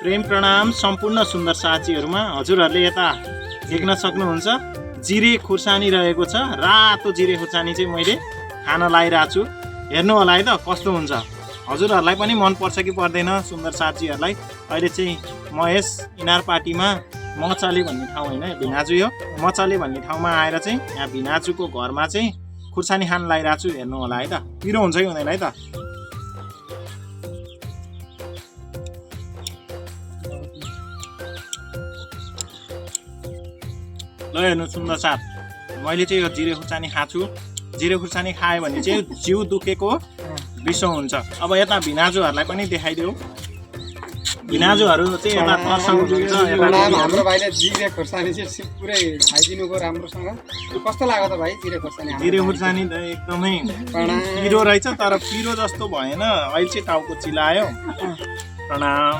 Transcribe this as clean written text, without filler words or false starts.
प्रेम प्रणाम सम्पूर्ण सुन्दर साथीहरुमा हजुरहरुले यता देख्न सक्नुहुन्छ जिरे खुर्सानी रहेको छ। रातो जिरे खुर्सानी चाहिँ मैले खान लागिरहेको छु। हेर्नु होला है त कस्तो हुन्छ। हजुरहरुलाई पनि मन पर्छ कि पर्दैन सुन्दर साथीहरुलाई। अहिले चाहिँ म यस इनारपाटीमा मचाले भन्ने ठाउँ हैन भिनाजु यो मचाले भन्ने ठाउँमा आएर चाहिँ यहाँ भिनाजुको घरमा चाहिँ खुर्सानी खान लागिरहेको छु। हेर्नु होला है त पिरो हुन्छ कि हुँदैन है त। ल हेर्नु सुन्दर साथ मैले चाहिँ यो जिरे खुर्सानी खाछु। जिरे खुर्सानी खायो भने चाहिँ जिउ दुखेको विषय हुन्छ। अब यता भिनाजुहरुलाई पनि देखाइदेऊ। भिनाजुहरु चाहिँ यता तर्साउनु हुन्छ। हाम्रो भाइले जिरे खुर्सानी चाहिँ पुरै खाइदिनु को राम्रोसँग। कस्तो लाग्यो त भाइ जिरे खुर्सानी? जिरे खुर्सानी त एकदमै पिरो रहेछ तर पिरो जस्तो भएन। अहिले चाहिँ टाउको चिलायो। प्रणाम।